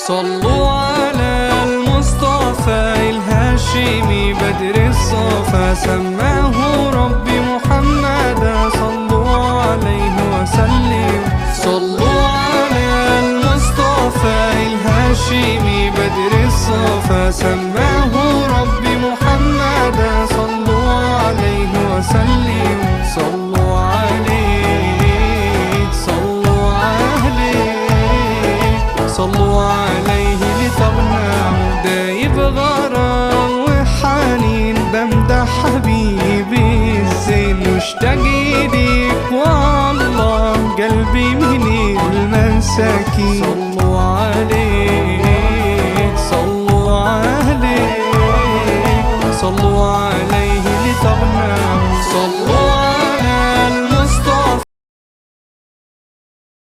صلوا على المصطفى الهاشمي بدر الصفا، سماه ربي محمدا صلوا عليه وسلم. صلوا على المصطفى الهاشمي بدر الصفا، سماه ربي محمدا صلوا عليه وسلم. صلوا عليه، صلوا عليه، صلوا عليه لتغنوا. دايب غرام وحنين بمدح حبيبي الزين، مشتاق ليك والله قلبي من المساكين.